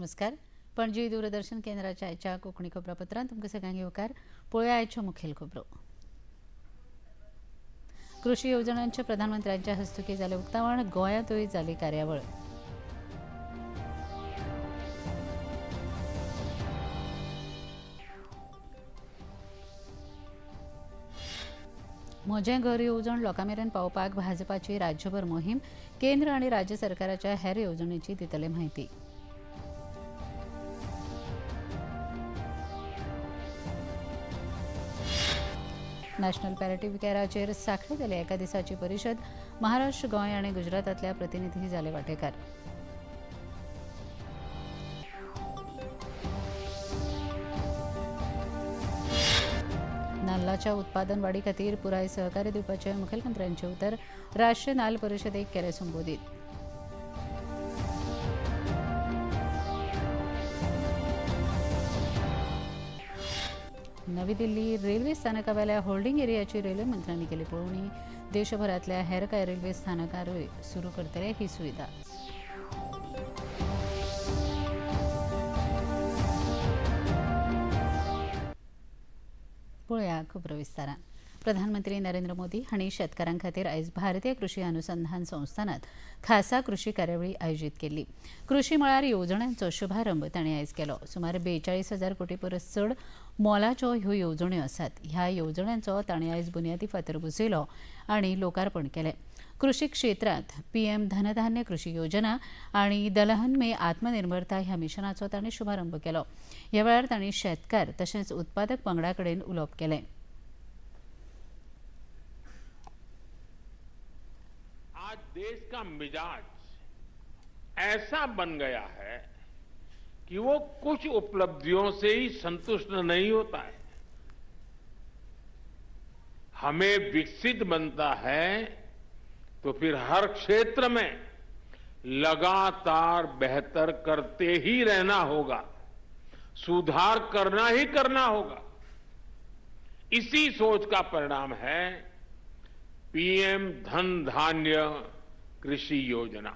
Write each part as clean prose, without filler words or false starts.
नमस्कार. पणजी दूरदर्शन केंद्राच्या आयच्या कोंकणी खबरापत्रांत तुमकां सगळ्यांक येवकार. पळोवया आयच्यो मुखेल खबरो. कृषी येवजणांच्या प्रधानमंत्र्यांच्या हस्तुकी जालें उक्तावण, गोंयांतूय जाली कार्यावळ. म्हजें घर येवजण लोकां मेरेन पावपाक भाजपाची राज्यभर मोहीम, केंद्र आनी राज्य सरकाराच्या हेर येवजणेची दितले म्हायती. नॅशनल पॅरेटिव्ह केअराचेर सांखळे जाली एका दिसाची परिशद, महाराष्ट्र, गोंय आनी गुजरातांतल्या प्रतिनिधी जाले वांटेकार. नाल्लाच्या उत्पादन वाडी खातीर पुराय सहकार्य दिवपाचें मुखेलमंत्र्यांचें उतर, राष्ट्रीय नाल्ल परिशदेक केलें संबोधीत. नवी दिल्ली रेल्वे स्थानकावेल्या होल्डिंग एरियाची रेल्वे मंत्र्यांनी केली पळोवणी, देशभरांतल्या हेर कांय रेल्वे स्थानकारूय सुरू करतले ही सुविधा. पळोवया खबरो विस्तारान. प्रधानमंत्री नरेंद्र मोदी हांणी शेतकारां खातीर आयज भारतीय कृषी अनुसंधान संस्थानात खासा कृषी कार्यावळी आयोजीत केल्ली. कृषी मळार येवजण्यांचो शुभारंभ तांणी आयज केलो. सुमार 42,000 कोटी परस चड मोलाच्यो ह्यो येवजण्यो आसात. ह्या येवजण्यांचो तांणी आयज बुन्यादी फातर बसयलो आनी लोकार्पण केलें. कृषी क्षेत्रांत पीएम धनधान्य कृषी योजना आनी दलहन में आत्मनिर्भरता ह्या मिशनाचो तांणी शुभारंभ केलो. ह्या वेळार तांणी शेतकार तशेंच उत्पादक पंगडा कडेन उलोवप केलें. आज देश का मिजाज ऐसा बन गया है कि वो कुछ उपलब्धियों से ही संतुष्ट नहीं होता है. हमें विकसित बनता है तो फिर हर क्षेत्र में लगातार बेहतर करते ही रहना होगा, सुधार करना ही करना होगा. इसी सोच का परिणाम है पीएम धन धान्य कृषि योजना.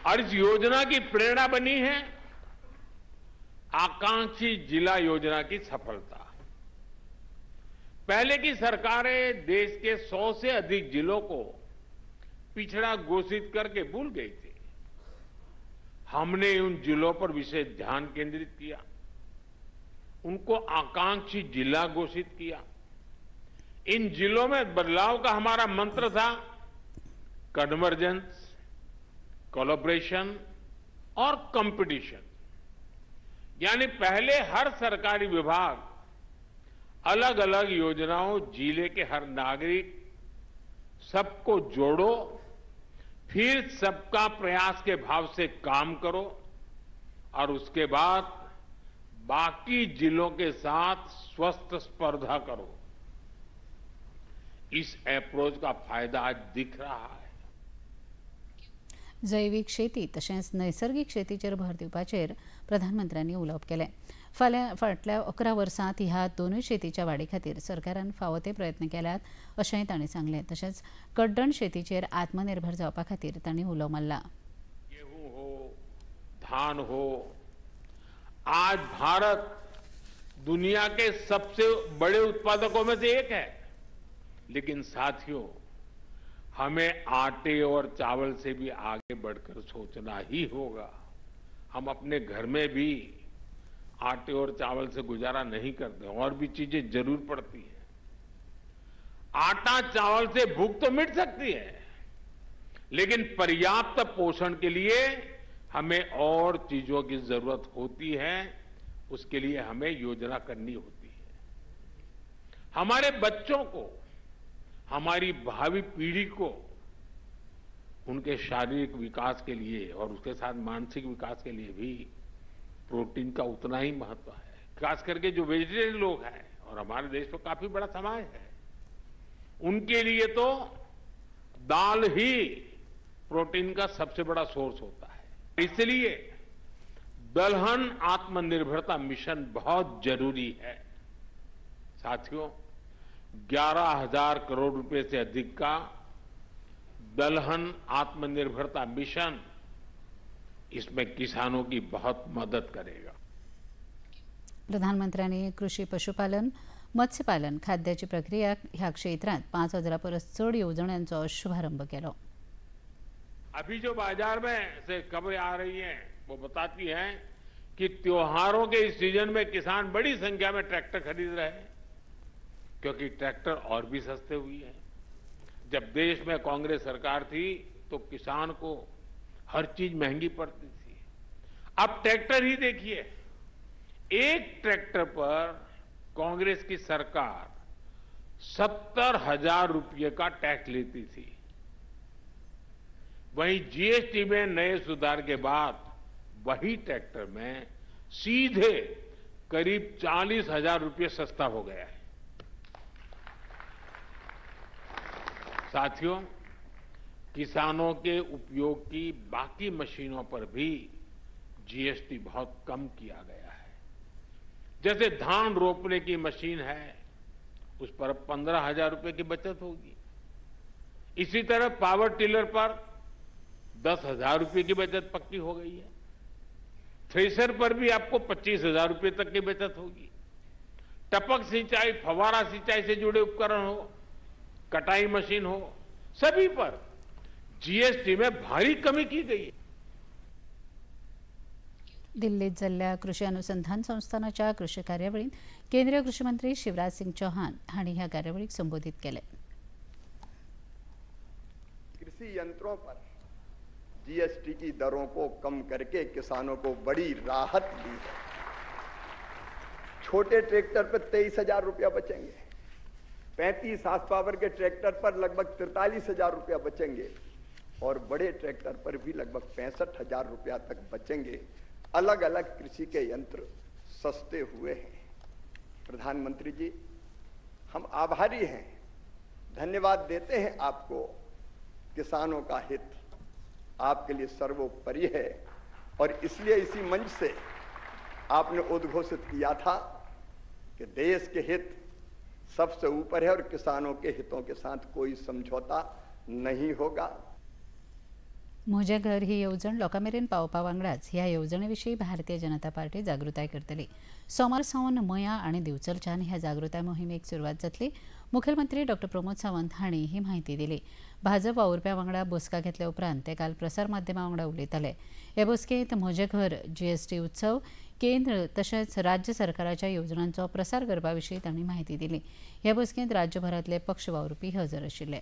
और इस योजना की प्रेरणा बनी है आकांक्षी जिला योजना की सफलता. पहले की सरकारें देश के 100 से अधिक जिलों को पिछड़ा घोषित करके भूल गई थी. हमने उन जिलों पर विशेष ध्यान केंद्रित किया, उनको आकांक्षी जिला घोषित किया. इन जिलों में बदलाव का हमारा मंत्र था कन्वर्जेंस, कोलैबोरेशन और कंपटीशन. यानी पहले हर सरकारी विभाग अलग अलग योजनाओं, जिले के हर नागरिक, सबको जोड़ो, फिर सबका प्रयास के भाव से काम करो और उसके बाद बाकी जिलों के साथ स्वस्थ स्पर्धा करो. इस अप्रोच का फायदा आज दिख रहा है. जैवीक शेती तशेंच नैसर्गिक शेतीचेर भर दिवपाचेर प्रधानमंत्र्यांनी उलोवप केलें. फाल्यां फाटल्या 11 वर्सांत ह्या दोनूय शेतीच्या वाडी खातीर सरकारान फावो ते प्रयत्न केल्यात अशेंय तांणी सांगलें. तशेंच कड्डण शेतीचेर आत्मनिर्भर जावपा खातीर तांणी उलो मारला. गेहूं हो, धान हो, आज भारत दुनिया के सबसे बड़े उत्पादकों में से एक है. लेकिन साथियों, हमें आटे और चावल से भी आगे बढ़कर सोचना ही होगा. हम अपने घर में भी आटे और चावल से गुजारा नहीं करते, और भी चीजें जरूर पड़ती हैं. आटा चावल से भूख तो मिट सकती है, लेकिन पर्याप्त पोषण के लिए हमें और चीजों की जरूरत होती है. उसके लिए हमें योजना करनी होती है. हमारे बच्चों को, हमारी भावी पीढ़ी को उनके शारीरिक विकास के लिए और उसके साथ मानसिक विकास के लिए भी प्रोटीन का उतना ही महत्व है. खास करके जो वेजिटेरियन लोग हैं, और हमारे देश में काफी बड़ा समाज है, उनके लिए तो दाल ही प्रोटीन का सबसे बड़ा सोर्स होता है. इसलिए दलहन आत्मनिर्भरता मिशन बहुत जरूरी है. साथियों, 11,000 करोड़ रुपए से अधिक का दलहन आत्मनिर्भरता मिशन इसमें किसानों की बहुत मदद करेगा। प्रधानमंत्र्यांनी कृषी, पशुपालन, मत्स्यपालन, खाद्याची प्रक्रिया ह्या क्षेत्रांत 5,000 परस चड येवजण्यांचो शुभारंभ केलो। अभी जो बाजार में से खबरें आ रही हैं वो बताती हैं कि त्योहारों के इस सीजन में किसान बड़ी संख्या में ट्रैक्टर खरीद रहे हैं, क्योंकि ट्रैक्टर और भी सस्ते हुए हैं। जब देश में कांग्रेस सरकार थी तो किसान को हर चीज महंगी पड़ती थी। अब ट्रैक्टर ही देखिए, एक ट्रैक्टर पर कांग्रेस की सरकार 70,000 रुपये का टैक्स लेती थी। वहीं जीएसटी में नए सुधार के बाद वही ट्रैक्टर में सीधे करीब 40,000 रुपये सस्ता हो गया है। साथियों, किसानों के उपयोग की बाकी मशीनों पर भी जीएसटी बहुत कम किया गया है। जैसे धान रोपने की मशीन है, उस पर 15,000 रुपये की बचत होगी। इसी तरह पावर टिलर पर 10,000 रुपये की बचत पक्की हो गई है। थ्रेशर पर भी आपको 25,000 रुपये तक की बचत होगी। टपक सिंचाई, फवारा सिंचाई से जुड़े उपकरण हो, कटाई मशीन हो, सभी पर जीएसटी में भारी कमी की गई है। दिल्लीत जाल्ल्या कृषी अनुसंधान संस्थानाच्या कृषी कार्यावळींत केंद्रीय कृषी मंत्री शिवराज सिंग चौहान हांणी ह्या कार्यावळीक संबोधित केले। कृषि यंत्रों पर जीएसटी की दरों को कम करके किसानों को बड़ी राहत दी है। छोटे ट्रैक्टर पर 23,000 रुपया बचेंगे, 35 हार्स पावर के ट्रैक्टर पर लगभग 43,000 रुपया बचेंगे और बड़े ट्रैक्टर पर भी लगभग 65,000 रुपया तक बचेंगे। अलग अलग कृषि के यंत्र सस्ते हुए हैं। प्रधानमंत्री जी, हम आभारी हैं, धन्यवाद देते हैं आपको। किसानों का हित आपके लिए सर्वोपरि है और इसलिए इसी मंच से आपने उद्घोषित किया था कि देश के हित सबसे ऊपर है और किसानों के हितों के साथ कोई समझौता नहीं होगा। म्हजें घर ही येवजण लोकां मेरेन पावोवपा वांगडाच ह्या येवजणे विशीं भारतीय जनता पार्टी जागृताय करतली। सोमार सावन मया आनी दिवचलच्यान ह्या जागृताय मोहिमेक सुरवात जातली। मुखेलमंत्री डॉ प्रमोद सावंत हांणी ही म्हायती दिली। भाजप वावुरप्या वांगडा बसका घेतल्या उपरांत ते काल प्रसार माध्यमां वांगडा उलयताले। हे बसकेंत म्हजें घर, जीएसटी उत्सव, केंद्र तशेंच राज्य सरकाराच्या येवजणांचो प्रसार करपा विशीं तांणी म्हायती दिली। हे बसकेंत राज्यभरांतले पक्ष वावुरपी हजर आशिल्ले।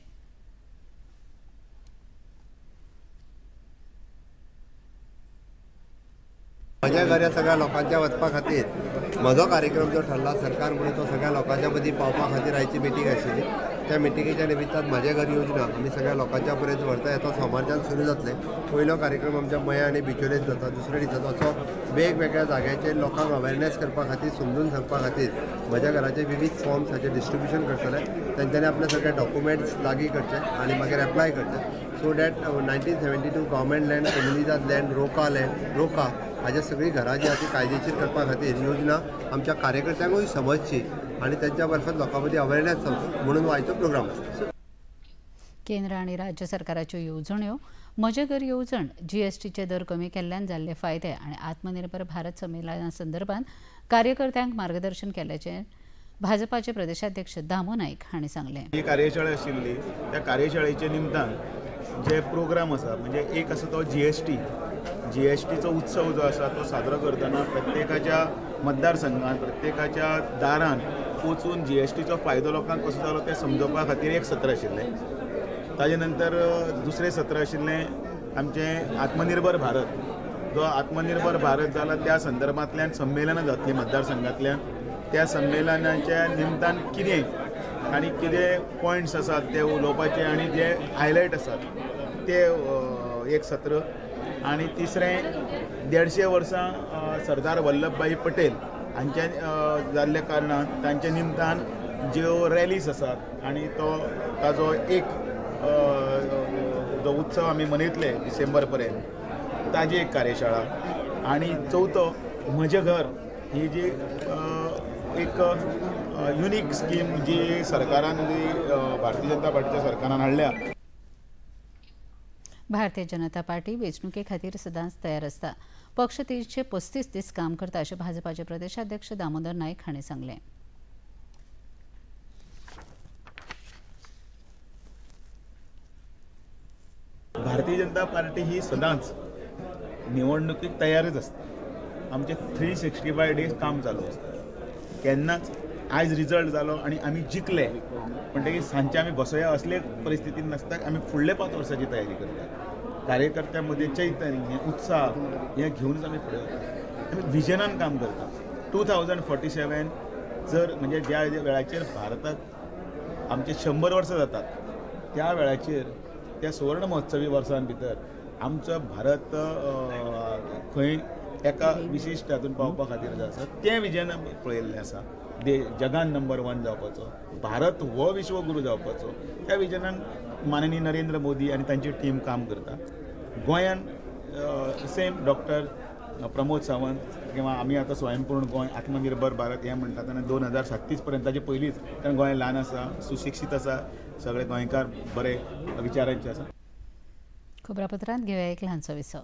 म्हज्या घर ह्या सगळ्या लोकांच्या वचपा खातीर म्हजो कार्यक्रम जो ठरला सरकार म्हणून तो सगळ्या लोकांच्या मदीं पावपा खातीर आयची मिटींग आशिल्ली। त्या मिटिंगेच्या निमित्तान म्हजें घर योजना आमी सगळ्या लोकांच्या पर्यंत व्हरता। येता सोमारच्यान सुरू जातलें। पयलो कार्यक्रम आमच्या मया आनी बिचोलेच जाता, दुसरे दिसा असो वेगवेगळ्या जाग्याचेर लोकांक अवेरनेस करपा खातीर, समजून सांगपा खातीर म्हज्या घराचे विविध फॉर्म्स हाचें डिस्ट्रिब्युशन करतले। तेंच्यांनी आपले सगळे डॉक्युमेंट्स लागीं करचे आनी मागीर एप्लाय करचे, so that 1972 government land, Comunidade land, ROKA land, ROKA हाज्या सगळीं घरां जी आसा ती कायदेशीर करपा खातीर योजना आमच्या कार्यकर्त्यांकूय समजची आनी तेंच्या मार्फत लोकां मदीं अवेरनेस जावचो म्हणून आयचो प्रोग्राम आसा। केंद्र आनी राज्य सरकाराच्यो येवजण्यो, म्हजें घर येवजण, जीएसटीचे दर कमी केल्ल्यान जाल्ले फायदे आनी आत्मनिर्भर भारत संमेलना संदर्भात कार्यकर्त्यांक मार्गदर्शन केल्याचें भाजपाचे प्रदेशाध्यक्ष दामू नायक हांणी सांगलें। ही कार्यशाळा आशिल्ली त्या कार्यशाळेच्या निमतान जे प्रोग्राम आसा, म्हणजे एक आसा तो जीएसटीचो उत्सव जो आसा तो साजरो करतना प्रत्येकाच्या मतदारसंघात, प्रत्येकाच्या दारान वचून जीएसटीचो फायदो लोकांक कसो जालो तें समजोवपा खातीर एक सत्र आशिल्लें। ताजे नंतर दुसरें सत्र आशिल्लें आमचें आत्मनिर्भर भारत। जो आत्मनिर्भर भारत जाला त्या संदर्भांतल्यान संमेलनां जातलीं मतदारसंघांतल्यान, त्या संमेलनाच्या निमतान कितें आनी कितें पॉयंट्स आसात ते उलोवपाचे आनी जे हायलायट आसात ते एक सत्र। आनी तिसरें 150 वर्सां सरदार वल्लभभाई पटेल हांच्या जाल्ल्या कारणान तांच्या निमतान ज्यो रॅलीज आसात आनी तो ताजो एक जो उत्सव आमी मनयतले डिसेंबर पर्यंत ताजी एक कार्यशाळा। आनी चवथो म्हजें घर ही जी एक युनीक स्कीम जी सरकारान, जी भारतीय जनता पार्टीच्या सरकारान हाडल्या। भारतीय जनता पार्टी वेंचणुके खातीर सदांच तयार आसता. पक्ष 335 दीस काम करता अशें भाजपाचे प्रदेशाध्यक्ष दामोदर नायक हांणी सांगलें. भारतीय जनता पार्टी ही सदांच निवडणुकीक तयारच आसता. आमचे 365 डेज काम चालू आसता. केन्नाच आयज रिजल्ट जालो आनी आमी जिखले म्हणटकीर सांजचे आमी बसोया असले परिस्थितीन नासता. आमी फुडले 5 वर्सांची तयारी करतात. कार्यकर्त्यां मदीं चैतन्य, उत्साह हें घेवनच आमी फुडें वता. आमी विजनान काम करता. 2047 जर म्हणजे ज्या वेळाचेर भारताक आमचे 100 वर्सां जातात त्या वेळाचेर त्या सुवर्ण महोत्सवी वर्सां भितर आमचो भारत खंय एका विशिश्ट हातून पावपा खातीर जें आसा तें विजन आमी पळयल्लें आसा. जगान नंबर 1 जावपाचो, भारत हो विश्वगुरू जावपाचो, त्या विजनान माननीय नरेंद्र मोदी आनी तांची टीम काम करता. गोंयान सेम डॉक्टर प्रमोद सावंत किंवा आमी आतां स्वयंपूर्ण गोंय, आत्मनिर्भर भारत हें म्हणटा तेन्ना 2037 पर्यंत ताचे पयलींच, कारण गोंय ल्हान आसा, सुशिक्षीत आसा, सगळे गोंयकार बरे विचारांचे आसा. खबरापत्रांत घेवया एक ल्हानसो विसव.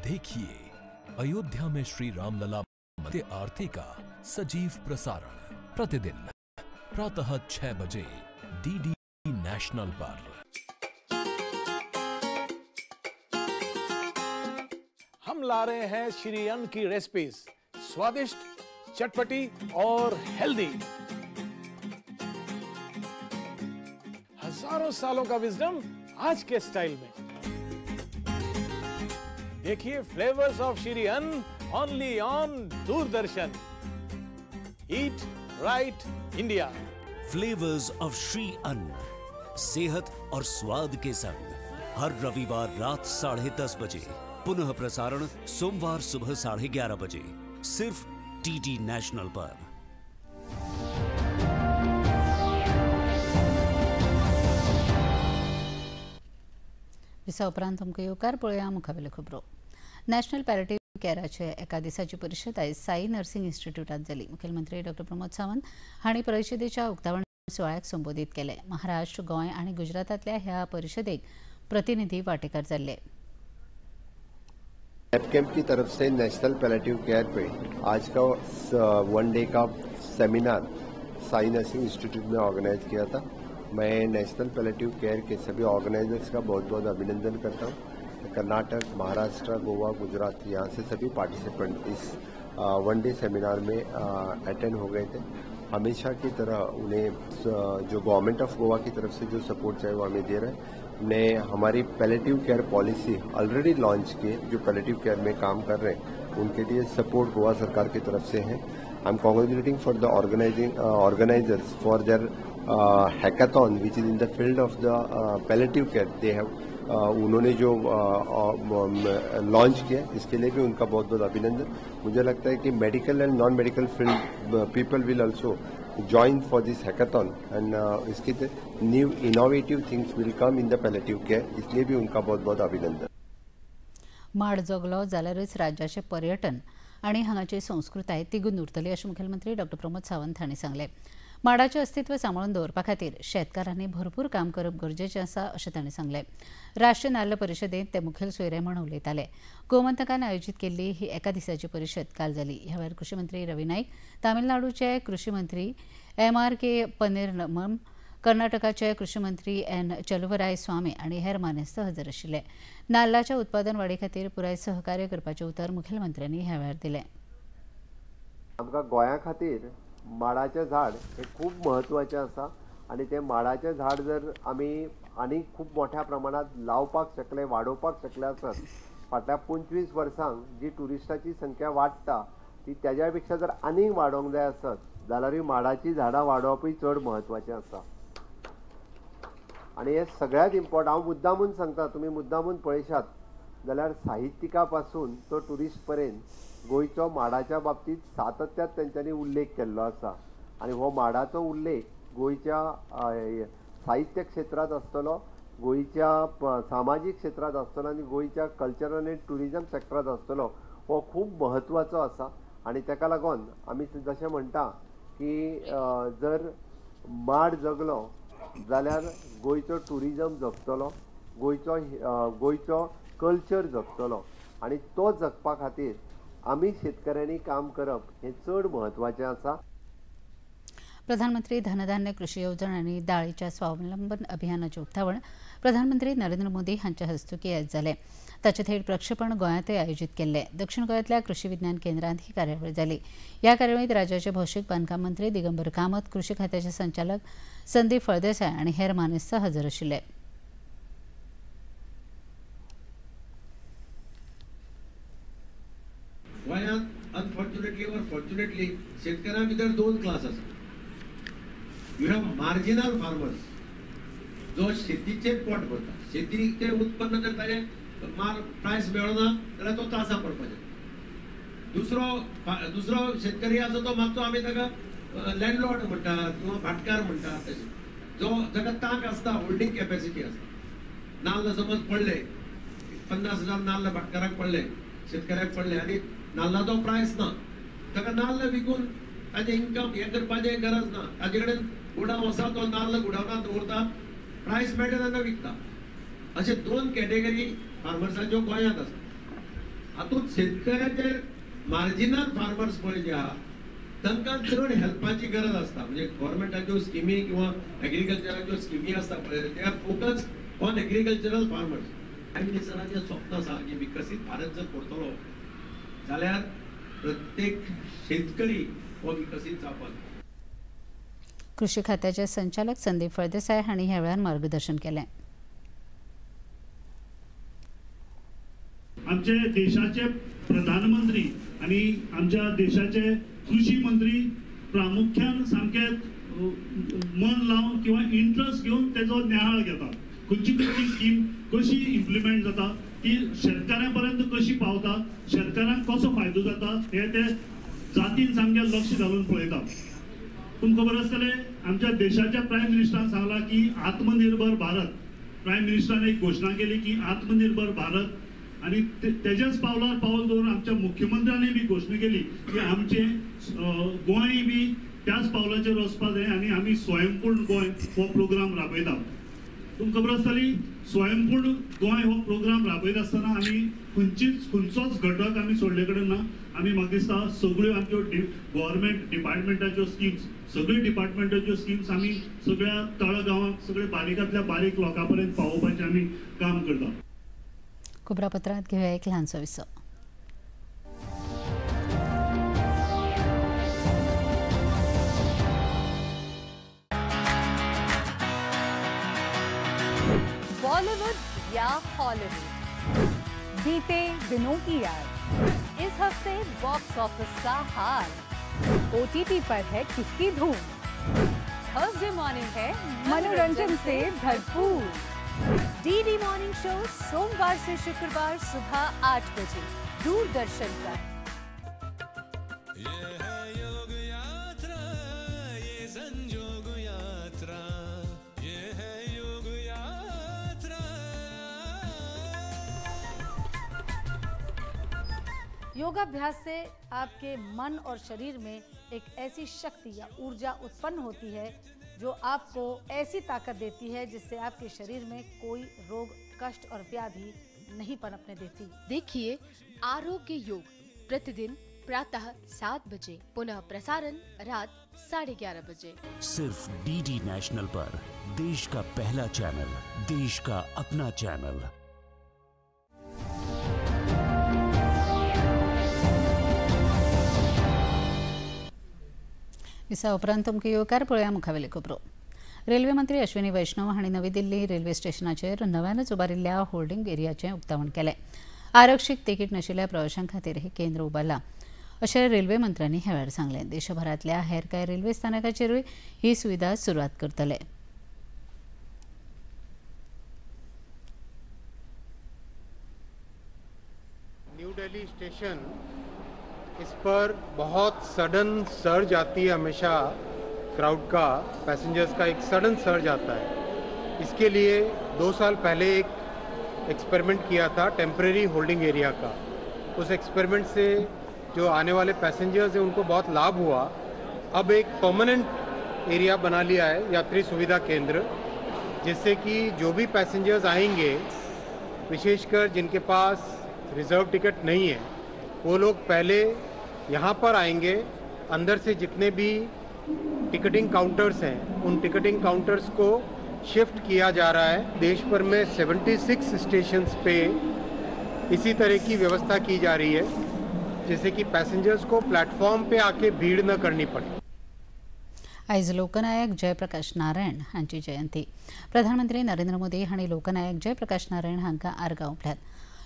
देखिए अयोध्या में श्री रामलला मंदिर आरती का सजीव प्रसारण प्रतिदिन प्रातः 6 बजे डीडी नेशनल पर। हम ला रहे हैं श्री अन्न की रेसिपीज, स्वादिष्ट, चटपटी और हेल्दी। हजारों सालों का विजडम आज के स्टाइल में। देखिए flavours of Shri Anna only on Doordarshan. Eat right India. Flavours of Shri Anna, सेहत और स्वाद के संग, हर रविवार रात 10:30 बजे, पुनः प्रसारण सोमवार सुबह 11:30 बजे, सिर्फ डीडी नेशनल पर। दिसा उपरांत तुमकां येवकार. पळोवया मुखावेल्यो खबरो. नॅशनल पॅरेटिव्ह केअराचे एका दिसाची परिशद आयज साई नर्सिंग इन्स्टिट्यूटात जाली. मुखेलमंत्री डॉक्टर प्रमोद सावंत हांणी परिशदेच्या उक्तावण सुवाळ्याक संबोधीत केलें. महाराष्ट्र, गोंय आनी गुजरातांतल्या ह्या परिशदेक प्रतिनिधी वांटेकार जाल्ले. एपकेम की तरफ से नेशनल पैलेटिव केयर पे आज का 1 डे का सेमिनार साई नर्सिंग इंस्टीट्यूट में ऑर्गेनाइज किया था. मैं नेशनल पैलेटिव केयर के सभी ऑर्गेनाइजर्स का बहुत बहुत अभिनंदन करता हूँ. कर्नाटक, महाराष्ट्र, गोवा, गुजरात यहाँ से सभी पार्टिसिपेंट इस 1 डे सेमिनार में अटेंड हो गए थे. हमेशा की तरह उन्हें जो गवर्नमेंट ऑफ गोवा की तरफ से जो सपोर्ट चाहिए वो हमें दे रहे हैं. ने हमारी palliative care policy already launch की, जो पैलेटिव केयर में काम कर रहे हैं उनके लिए सपोर्ट गोवा सरकार की तरफ से है. I am congratulating for the organisers for their hackathon which is in the field of the palliative care. They have उन्होंने जो लॉन्च किया इसके लिए भी उनका बहुत बहुत अभिनंदन. मुझे लगता है कि medical and non medical field people will also join for this hackathon and इसके new innovative things will come in the palliative care, इसलिए भी उनका बहुत बहुत अभिनंदन. माड जगलो जाल्यारच राज्याचें पर्यटन आनी हांगाची संस्कृताय तिगून उरतली अशें मुखेलमंत्री डॉक्टर प्रमोद सावंत हांणी सांगलें. माडाचें अस्तित्व सांबाळून दवरपा खातीर शेतकारांनी भरपूर काम करप गरजेचें आसा अशें तांणी सांगलें. राष्ट्रीय नाल्ल परिशदेंत ते मुखेल सोयरे म्हूण उलयताले. गोमंतकान आयोजीत केल्ली ही एका दिसाची परिशद काल जाली. ह्या वेळार कृशी मंत्री रवी नायक, तामिळनाडूचे कृशी मंत्री MRK Panneerselvam, कर्नाटकाचे कृशी मंत्री एन चलुवराय स्वामी आनी हेर मानेस्त हजर आशिल्ले. नाल्लाच्या उत्पादन वाडी खातीर पुराय सहकार्य करपाचें उतर मुखेलमंत्र्यांनी ह्या वेळार दिलें. आमकां गोंया खातीर माडाचें झाड हें खूब म्हत्वाचें आसा आनी तें माडाचें झाड जर आमी आनी खूब मोठ्या प्रमाणांत लावपाक शकले, वाडोवपाक शकले आसत, फाटल्या 25 वर्सांक जी ट्युरिस्टाची संख्या वाडटा ती त्याच्या पेक्षा जर आनीक वाडोवंक जाय आसत जाल्यारूय माडाचीं झाडां वाडोवपूय चड म्हत्वाचें आसा. आनी हें सगळ्यांत इम्पॉर्टंट हांव मुद्दामून सांगता, तुमी मुद्दामून पळयशात जाल्यार साहित्यिका पासून तो ट्युरिस्ट पर्यंत गोंयचो माडाच्या बाबतींत सातत्यात तेंच्यांनी उल्लेख केल्लो आसा. आनी हो माडाचो उल्लेख गोंयच्या साहित्य क्षेत्रांत आसतलो, गोंयच्या सामाजीक क्षेत्रांत आसतलो आनी गोंयच्या कल्चरल आनी ट्युरिजम सेक्टरांत आसतलो. हो खूब म्हत्वाचो आसा. आनी ताका लागून आमी जशें म्हणटा की जर माड जगलो जाल्यार गोंयचो ट्युरिजम जगतलो, गोंयचो कल्चर जगतलो आनी तो जगपा खातीर आमी शेतकऱ्यांनी काम करप हें चड म्हत्वाचें आसा. प्रधानमंत्री धनधान्य कृषी येवजण आनी दाळीच्या स्वावलंबन अभियानाचें उक्तावण प्रधानमंत्री नरेंद्र मोदी हांच्या हस्तुकीं आयज जालें. ताचें थेट प्रक्षेपण गोंयांतय आयोजीत केल्लें. दक्षिण गोंयांतल्या कृषी विज्ञान केंद्रांत ही कार्यावळ जाली. ह्या कार्यावळींत राज्याचे भौशीक बांदकाम मंत्री दिगंबर कामत, कृषी खात्याचे संचालक संदीप फळदेसाय आनी हेर मानेस्त हजर आशिल्ले. गोंयांत अनफॉर्च्युनेटली ऑर फॉर्च्युनेटली शेतकऱ्यां भितर दोन क्लास आसा. You have marginal farmers जो शेतीचेर पोट भरता, शेतीचें उत्पन्न जर ताजें माल प्रायस मेळना जाल्यार तो त्रासा पडपाचें. दुसरो शेतकरी आसा तो मातसो आमी ताका लँडलॉर्ड म्हणटात किंवा भाटकार म्हणटात, तशें जो जाका तांक आसता, होल्डींग कॅपॅसिटी आसता. नाल्ल समज पडले 50,000 नाल्ल भाटकाराक पडले, शेतकऱ्याक पडले आनी नाल्लाचो प्रायस ना, ताका नाल्ल विकून ताजें इन्कम हें करपाचें गरज ना. ताजे कडेन गुडाव आसा, तो नाल्ल गुडावनात दवरता, प्रायस मेळटा तेन्ना विकता. अशे दोन कॅटेगरी फार्मर्साच्यो गोंयांत आसा. हातूंत शेतकऱ्याचे मार्जिनल फार्मर्स पळय जे आहा तांकां चड हेल्पाची गरज आसता. म्हणजे गव्हर्मेंटाच्यो स्किमी किंवा एग्रीकल्चराच्यो स्किमी आसता पळय, they are focus on agricultural farmers. Prime मिनिस्टराचें स्वप्न आसा की विकसीत भारत जर करतलो जाल्यार प्रत्येक शेतकरी हो विकसीत जावपाक. कृषी खात्याचे संचालक संदीप फळदेसाय हांणी ह्या वेळार मार्गदर्शन केलें. आमचे देशाचे प्रधानमंत्री आणि आमच्या देशाचे कृषी मंत्री प्रामुख्यान सामके मन लावन किंवा इंट्रस्ट घेवन तेजो नियाळ घेता. खंयची खंयची स्कीम कशी इम्प्लिमेंट जाता, ती शेतकऱ्यां पर्यंत कशी पावता, शेतकऱ्यांक कसो फायदो जाता हे ते जातीन सामकें लक्ष घालून पळयता. तुमकां खबर आसतलें आमच्या देशाच्या प्रायम मिनिस्टरान सांगलां की आत्मनिर्भर भारत. प्रायम मिनिस्टरान एक घोशणा केली की आत्मनिर्भर भारत आनी तेज्याच पावलार पावल दवरून आमच्या मुख्यमंत्र्यांनी बी घोशणा केली की आमचें गोंय बी त्याच पावलाचेर वचपा जाय आनी आमी स्वयंपूर्ण गोंय हो प्रोग्राम राबयता. तुमकां खबर आसतली स्वयंपूर्ण गोंय हो प्रोग्राम राबयता आसतना आमी खंयचोच घटक आमी सोडले कडेन ना. आमी म्हाका दिसता सगळ्यो आमच्यो गव्हर्मेंट डिपार्टमेंटाच्यो स्किम्स, सगळ्यो डिपार्टमेंटाच्यो स्किम्स आमी सगळ्या तळगांवांक, सगळ्या बारीकांतल्या बारीक लोकां पर्यंत पावोवपाचें आमी काम करता. खबरापत्रांत घेवया एक ल्हानसो विसव. बॉलीवुड या हॉलीवुड, बीते दिनों की याद, इस हफ्ते बॉक्स ऑफिस का हाल, ओटीटी पर है किसकी धूम, थर्सडे मॉर्निंग है मनोरंजन से भरपूर, डीडी मॉर्निंग शो सोमवार से शुक्रवार सुबह 8 बजे दूरदर्शन पर। ये है योग यात्रा, ये संजोग यात्रा, ये है योग यात्रा। योगाभ्यास से आपके मन और शरीर में एक ऐसी शक्ति या ऊर्जा उत्पन्न होती है जो आपको ऐसी ताकत देती है जिससे आपके शरीर में कोई रोग, कष्ट और व्याधि नहीं पनपने देती। देखिए आरोग्य योग प्रतिदिन प्रातः 7 बजे, पुनः प्रसारण रात 11:30 बजे, सिर्फ डीडी नेशनल पर। देश का पहला चैनल, देश का अपना चैनल। दिसा उपरांत तुमकां येवकार. पळोवया मुखावेले खबरो. रेल्वे मंत्री अश्विनी वैष्णव हांणी नवी दिल्ली रेल्वे स्टेशनाचेर नव्यानच उबारिल्ल्या होल्डिंग एरियाचें उक्तावण केलें. आरक्षीत तिकीट नाशिल्ल्या प्रवाशां खातीर हें केंद्र उबारलां. अशें रेल्वे मंत्र्यांनी ह्या वेळार सांगलें. देशभरांतल्या हेर कांय रेल्वे स्थानकाचेरूय ही सुविधा सुरवात करतले. न्यू दिल्ली स्टेशन इस पर बहुत सडन सर्ज आती है, हमेशा क्राउड का, पैसेंजर्स का एक सडन सर्ज आता है. इसके लिए 2 साल पहले एक एक्सपेरिमेंट किया था टेम्परेरी होल्डिंग एरिया का. उस एक्सपेरिमेंट से जो आने वाले पैसेंजर्स हैं उनको बहुत लाभ हुआ. अब एक परमानेंट एरिया बना लिया है यात्री सुविधा केंद्र, जिससे कि जो भी पैसेंजर्स आएंगे, विशेषकर जिनके पास रिजर्व टिकट नहीं है, वो लोग पहले यहाँ पर आएंगे. अंदर से जितने भी टिकटिंग काउंटर्स हैं उन टिकटिंग काउंटर्स को शिफ्ट किया जा रहा है. देश भर में 76 स्टेशंस पे इसी तरह की व्यवस्था की जा रही है, जैसे कि पैसेंजर्स को प्लेटफॉर्म पे आके भीड़ न करनी पड़े. आयज लोकनायक जयप्रकाश नारायण हांची जयंती. प्रधानमंत्री नरेंद्र मोदी हांणी लोकनायक जयप्रकाश नारायण हांकां आर्गां ओंपल्यात.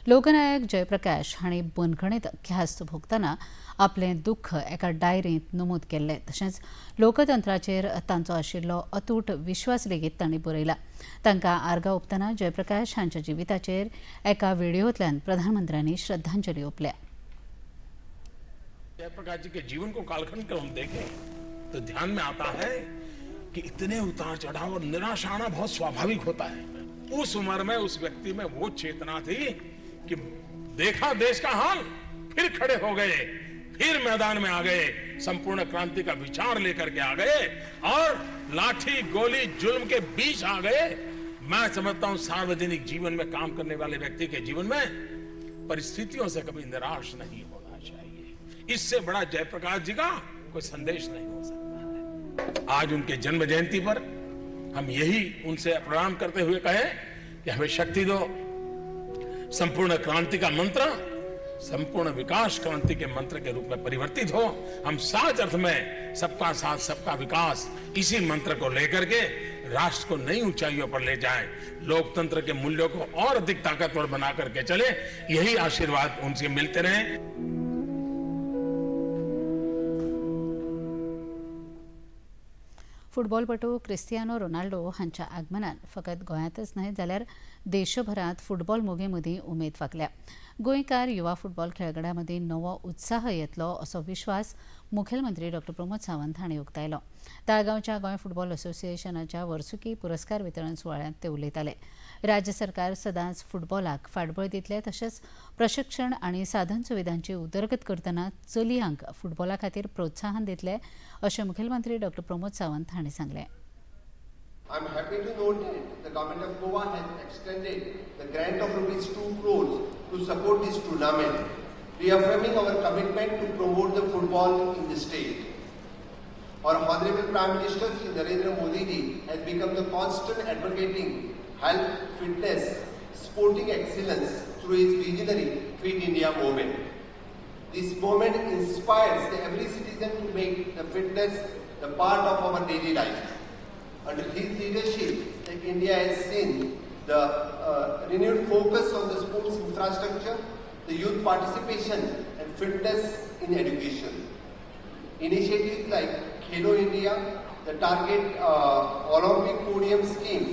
लोकनायक जयप्रकाश हांणी बंदखणीत ख्यास्त भोगतना आपलें दुख्ख एका डायरींत नमूद केल्लें. तशेंच लोकतंत्राचेर तांचो आशिल्लो अतूट विश्वास लेगीत तांणी बरयला. तांकां आर्गां ओंपतना जयप्रकाश हांच्या जिविताचेर एका व्हिडियोंतल्यान प्रधानमंत्र्यांनी श्रद्धांजली ओंपल्या. जयप्रकाश जी के जीवन को कालखंड कर हम देखें तो ध्यान में आता है कि इतने उतार चढ़ाव और निराशा आना बहुत स्वाभाविक होता है. उस उम्र में उस व्यक्ति में वो चेतना थी कि देखा देश का हाल, फिर खड़े हो गए, फिर मैदान में आ गए, संपूर्ण क्रांति का विचार लेकर के आ गए और लाठी गोली जुल्म के बीच आ गए. मैं समझता हूं सार्वजनिक जीवन में काम करने वाले व्यक्ति के जीवन में परिस्थितियों से कभी निराश नहीं होना चाहिए. इससे बड़ा जयप्रकाश जी का कोई संदेश नहीं हो सकता है. आज उनके जन्म जयंती पर हम यही उनसे प्रणाम करते हुए कहें कि हमें शक्ति दो, संपूर्ण क्रांति का मंत्र संपूर्ण विकास क्रांति के मंत्र के रूप में परिवर्तित हो. हम साच अर्थ में सबका साथ सबका विकास इसी मंत्र को लेकर के राष्ट्र को नई ऊंचाइयों पर ले जाएं, लोकतंत्र के मूल्यों को और अधिक ताकतवर बना करके चले. यही आशीर्वाद उनसे मिलते रहे. फुटबॉलपटू क्रिस्तियानो रोनाल्डो हांच्या आगमनान फकत गोंयांतच न्हय जाल्यार देशभरांत फुटबॉल मोगी मदीं उमेद फांकल्या. गोंयकार युवा फुटबॉल खेळगड्यां मदीं नवो उत्साह येतलो असो विश्वास मुखेलमंत्री डॉ प्रमोद सावंत हांणी उक्तायलो. ताळगांवच्या गोंय फुटबॉल असोसिएशनाच्या वर्सुकी पुरस्कार वितरण सुवाळ्यांत ते उलयताले. राज्य सरकार सदांच फुटबॉलाक फाटबळ दितले, तशेंच प्रशिक्षण आनी साधन सुविधांची उदरगत करतना चलयांक फुटबॉला खातीर प्रोत्साहन दितले अशें मुखेलमंत्री डॉ प्रमोद सावंत हांणी सांगलें. I am happy to note that the government of Goa has extended the grant of rupees 2 crores to support this tournament, reaffirming our commitment to promote the football in the state. Our Honorable Prime Minister Shri Narendra Modi ji has become the constant advocating health, fitness, sporting excellence through his visionary Fit India movement. This movement inspires every citizen to make the fitness the part of our daily life. Under his leadership, India has seen the renewed focus on the sports infrastructure, the youth participation and fitness in education. Initiatives like Khelo India, the Target Olympic Podium Scheme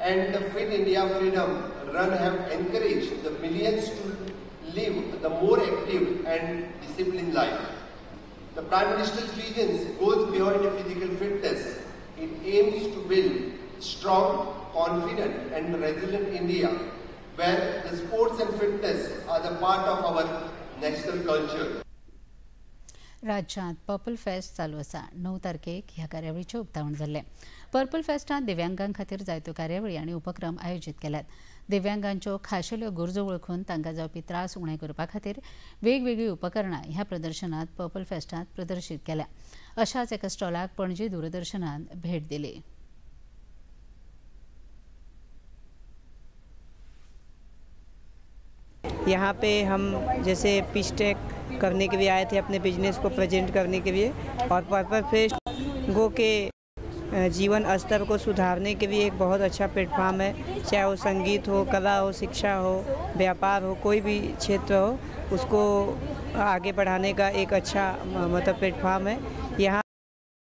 and the Fit India Freedom Run have encouraged the millions to live the more active and disciplined life. The Prime Minister's vision goes beyond the physical fitness. It aims to build strong, confident and resilient India, where the sports and fitness are the part of our national culture. राज्यांत purple fest चालू आसा. 9 तारखेक ह्या कार्यावळीचें उक्तावण जाल्लें. Purple फेस्टांत दिव्यांगां खातीर जायत्यो कार्यावळी आनी उपक्रम आयोजीत केल्यात. दिव्यांगांच्यो खाशेल्यो गरजो वळखून तांकां जावपी त्रास उणे करपा खातीर वेगवेगळीं उपकरणां ह्या प्रदर्शनांत पर्पल फेस्टांत प्रदर्शीत केल्या. अशाच एका स्टॉलाक पणजी दूरदर्शनान भेट दिली. यहाँ पे हम जैसे पिच टेक करने के लिए आए थे, अपने बिजनेस को प्रेजेंट करने के लिए, और पर्पल फेस्ट गो के जीवन स्तर को सुधारने के लिए एक बहुत अच्छा प्लेटफॉर्म है। चाहे वो संगीत हो, कला हो, शिक्षा हो, व्यापार हो, कोई भी क्षेत्र हो, उसको आगे बढ़ाने का एक अच्छा मतलब प्लेटफॉर्म है। यहाँ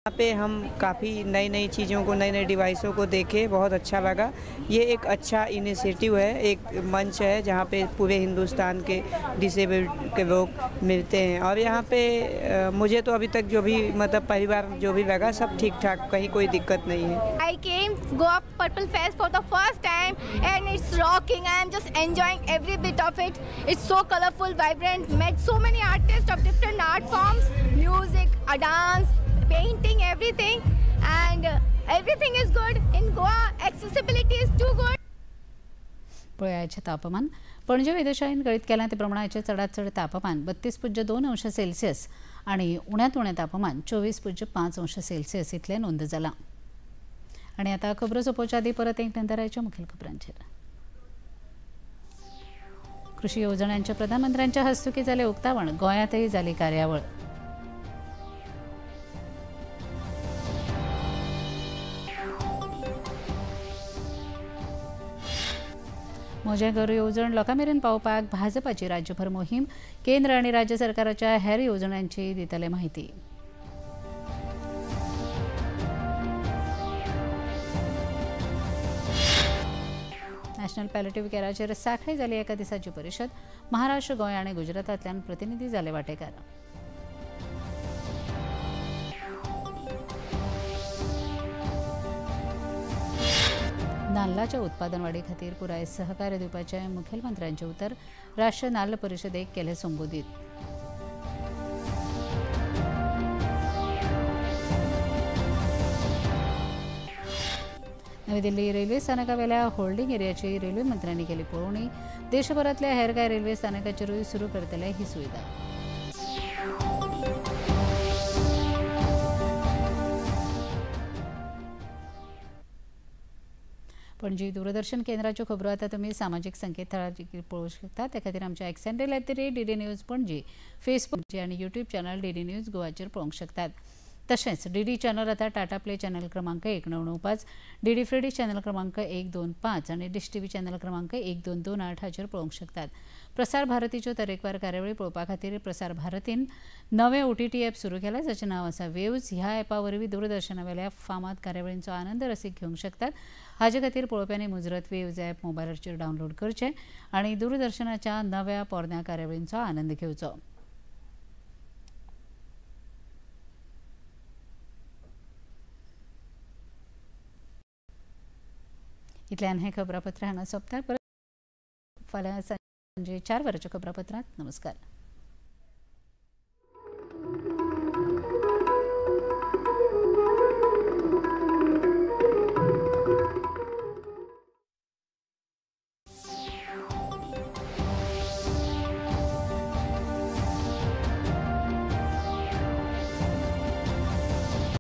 पे हम काफ़ी नई नई चीज़ों को, नई नई डिवाइसों को देखे, बहुत अच्छा लगा। ये एक अच्छा इनिशिएटिव है, एक मंच है जहाँ पे पूरे हिंदुस्तान के डिसेबल्ड के लोग मिलते हैं। और यहाँ पे मुझे तो अभी तक जो भी मतलब पहली बार जो भी लगा सब ठीक ठाक, कहीं कोई दिक्कत नहीं है। I came Goa Purple Fest for the first time and it's rocking. I am just enjoying every bit of it. It's so colorful, vibrant. Met so many artists of different art forms, music, a dance, painting, everything, and everything is good in Goa. Accessibility is too good. पळयाचें तापमान. पणजे वेधशाळेन कळीत केलां ते प्रमाणाचें चडांत चड तापमान 32.2 अंश Celsius आनी उण्यांत उणें तापमान 24.5 अंश सेल्सियस इतलें नोंद जालां. आनी आतां खबरो सोंपोवच्या आदीं परत एक नदर मुखेल खबरांचेर. कृषी येवजण्यांच्या प्रधानमंत्र्यांच्या हस्तुकीं जालें उक्तावण. गोंयांतय जाली कार्यावळ. म्हजें घर येवजण लोकां मेरेन पावपाक भाजपाची राज्यभर मोहीम. केंद्र आनी राज्य सरकाराच्या हेर येवजण्यांची दितले माहिती. नॅशनल पॅलेटिव्ह केअराचेर सांखळी जाली एका दिसाची परिशद. महाराष्ट्र, गोंय आनी गुजरातांतल्यान प्रतिनिधी जाले वांटेकार. नाल्लाच्या उत्पादन वाडी खातीर पुराय सहकार्य दिवपाचें मुखेलमंत्र्यांचें उतर. राष्ट्रीय नाल्ल परिशदेक केलें संबोधीत. नवी दिल्ली रेल्वे स्थानकावेल्या होल्डिंग एरियाची रेल्वे मंत्र्यांनी केली पळोवणी. देशभरांतल्या हेर कांय रेल्वे स्थानकाचेरूय सुरू करतले ही सुविधा. पणजी दूरदर्शन केंद्राच्यो खबरो आतां तुमी सामाजीक संकेतथळाचेर पळोवंक शकता. ते खातीर आमच्या X handle @DD News Panaji, Facebook आनी यूट्यूब चॅनल डीडी न्यूज गोवाचेर पळोवंक शकतात. तशेंच डीडी चॅनल आतां टाटा प्ले चॅनल क्रमांक 1995, डीडी फ्री चॅनल क्रमांक 125 आनी डिश टीव्ही चॅनल क्रमांक 1228 हाचेर पळोवंक शकतात. प्रसार भारतीच्यो तरेकवार कार्यावळी पळोवपा खातीर प्रसार भारतीन नवें OTT app सुरू केलां जाचें नांव आसा वेव्ज. ह्या ॲपा वरवीं दूरदर्शनावेल्या फामाद कार्यावळींचो आनंद रसीक घेवंक शकतात. हाजे खातीर पळोवप्यांनी मुजरत वेव्ज ॲप मोबायलाचेर डावनलोड करचें आनी दूरदर्शनाच्या नव्या पोरण्या कार्यावळींचो आनंद घेवचो. इतल्यान हें खबरापत्र हांगा सोंपता. परत फाल्यां सांजे 4 वरांच्या खबरापत्रांत. नमस्कार.